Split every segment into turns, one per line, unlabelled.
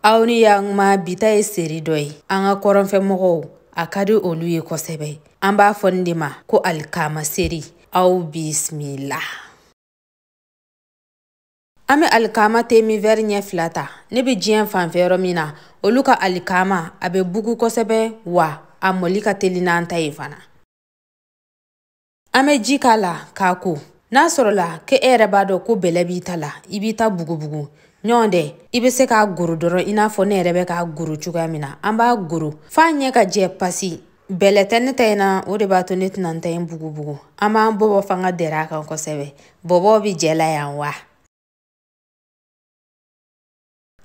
Aw ni yakuma bi ta ye seri dɔ ye. An ka kɔrɔnfɛmɔgɔw a ka di olu ye kosɛbɛ. An b'a fɔ nin de ma ko alikama seri. Aw bisimila. An bɛ alikama te min wɛri ɲɛ 2 ta. Ne bɛ diɲɛ fanfɛ yɔrɔ min na, olu ka alikama a bɛ bugu kosɛbɛ wa a mɔli ka teli n'an ta ye fana. An bɛ ji k'a la k'a ko. N'a sɔrɔla k'e yɛrɛ b'a dɔn ko bɛlɛ b'i ta la, i b'i ta bugubugu. Ɲɔgɔn dɛ, i bɛ se k'a goro dɔrɔn i n'a fɔ ne yɛrɛ bɛ k'a goro cogoya min na. An b'a goro f'a ɲɛ ka jɛ pasi. Bɛlɛ tɛ ne ta in na, o de b'a to ne tɛna n ta in bugubugu. An b'an bɔbɔ fanga dɛrɛ a kan kosɛbɛ. Bɔbɔ bɛ jɛ la yan wa.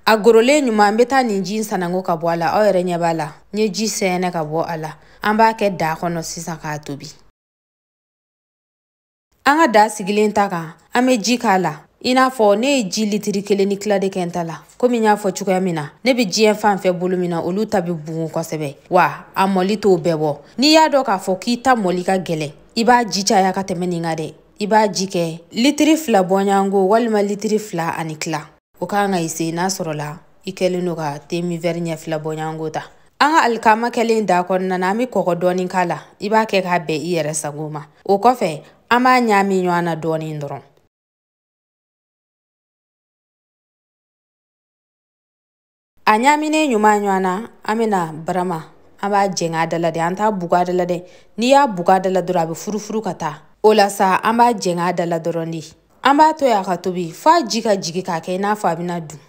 A gorolen ɲuman, an bɛ taa nin ji in sanango ka bɔ a la. Aw yɛrɛ ɲɛ b'a la, n ye ji sɛɛnɛ ka bɔ a la. An b'a kɛ daa kɔnɔ sisan k'a tobi. An ka daa sigilen ta kan, an bɛ ji k'a la. I n'a fɔ ne ye ji litiri 1 ni tila de kɛ n ta la. Komi n y'a fɔ cogoya min na, ne bɛ diɲɛ fan fɛ bolo min na, olu ta bɛ bugun kosɛbɛ. Wa a mɔli t'o bɛɛ bɔ. N'i y'a dɔn k'a fɔ k'i ta mɔli ka gɛlɛn, i b'a ji caya ka tɛmɛ nin kan dɛ. I b'a ji kɛ litiri 2 bɔɲɔgɔnko walima litiri 2 ani tila. O kan ka i se n'a sɔrɔla i kɛlen don ka te min wɛri ɲɛ 2 bɔɲɔgɔnko ta. An ka alikama kɛlen da kɔnɔna na, an bɛ kɔgɔ dɔɔni k'a la. I b'a kɛ k'a bɛn i yɛrɛ sago ma. O kɔfɛ, an b'a ɲaami ɲɔgɔn na dɔɔni dɔrɔn. A ɲaaminen ɲuman ɲɔgɔn na, an bɛna barama, an b'a jɛngɛ a da la dɛ, an t'a bugu a da la dɛ. N'i y'a bugu a da la dɔrɔn, a bɛ furufuru ka taa. O la sa, an b'a jɛngɛ a da la dɔrɔn de. An b'a to yen a ka tobi f'a ji ka jigin k'a kɛ i n'a fɔ a bɛna dun.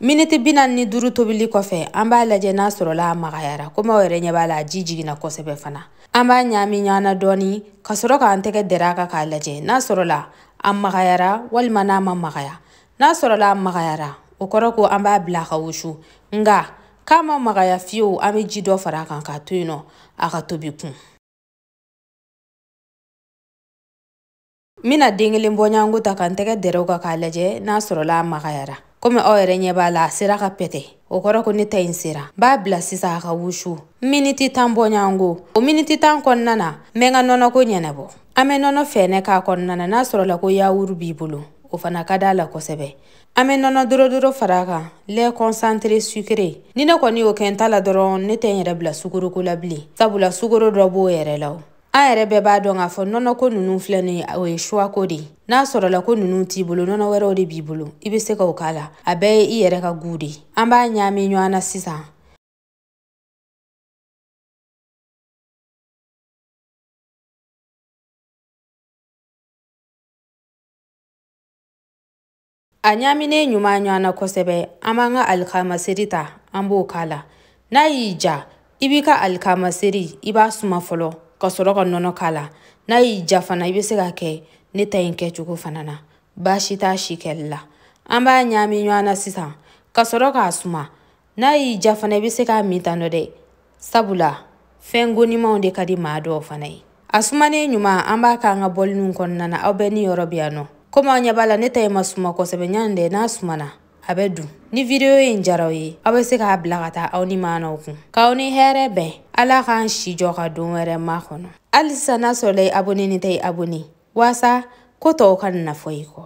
Miniti 45 tobili kɔfɛ, an b'a lajɛ n'a sɔrɔla a magayara. Komi aw yɛrɛ ɲɛ b'a la, a ji jiginna kosɛbɛ fana. An b'a ɲaami ɲɔgɔn na dɔɔni ka sɔrɔ k'an tɛgɛ dɛrɛ a kan k'a lajɛ n'a sɔrɔla a magayara walima n'a ma magaya. N'a sɔrɔla a magayara, o kɔrɔ ko an b'a bila a ka wusu. Nka k'a ma magaya fiyewu, an bɛ ji dɔ fara a kan k'a to yen nɔ a ka tobi kun. N bɛna den kelen bɔɲɔgɔnko ta ka n tɛgɛ dɛrɛ o kan k'a lajɛ n'a sɔrɔla a magayara. Komi aw yɛrɛ ɲɛ b'a la, a sera ka pɛtɛ. O kɔrɔ ko ne ta in sera. N b'a bila sisan a ka wusu miniti 10 bɔɲɔgɔnko. O miniti 10 kɔnɔna na, n bɛ n ka nɔnɔko ɲɛnabɔ. An bɛ nɔnɔ fɛɛnɛ k'a kɔnɔna na. N'a sɔrɔla ko yawuru b'i bolo, o fana ka d'a la kosɛbɛ. An bɛ nɔnɔ dorodoro fara a kan, lait concentré sucré. Ni ne kɔni y'o kɛ n ta la dɔrɔn, ne tɛ n yɛrɛ bila sukoroko la bilen. Sabula sukoro dɔ b'o yɛrɛ la o. An yɛrɛ bɛɛ b'a dɔn k'a fɔ nɔnɔko ninnu filɛ nin ye, o ye choix ko de ye. N'a sɔrɔla ko ninnu t'i bolo, nɔnɔ wɛrɛw de b'i bolo, i bɛ se k'o k'a la. A bɛɛ ye i yɛrɛ ka goût de ye. An b'a ɲaami ɲɔgɔn na sisan. A ɲaaminen ɲuman ɲɔgɔn na kosɛbɛ, an b'an ka alikama seri ta, an b'o k'a la. N'a y'i ja, i b'i ka alikama seri, i b'a suma fɔlɔ ka sɔrɔ ka nɔnɔ k'a la. N'a y'i ja fana, i bɛ se k'a kɛ ne ta in kɛcogo fana na. Baasi t'a si kɛli la. An b'a ɲaami ɲɔgɔn na sisan ka sɔrɔ k'a suma. N'a y'i ja fana, i bɛ se k'a min tan nɔ dɛ. Sabula fɛn gonimanw de ka di maa dɔw fana ye. A sumanen ɲuman, an b'a k'an ka bɔliniw kɔnɔna na. Aw bɛɛ ni yɔrɔ bɛ yan nɔ. Komi aw ɲɛ b'a la, ne ta in ma suma kosɛbɛ. Ɲani dɛ, n'a sumana a bɛ dun. Ni video in diyara aw ye, aw bɛ se k'a bila ka taa aw ni maanaw kun. K'aw ni hɛrɛ bɛn. Ala k'an si jɔ ka don wɛrɛ makɔnɔ. Halisa n'a sɔrɔla i abonné ni tɛ i abonné, waasa ko tɔw ka na fɔ i kɔ.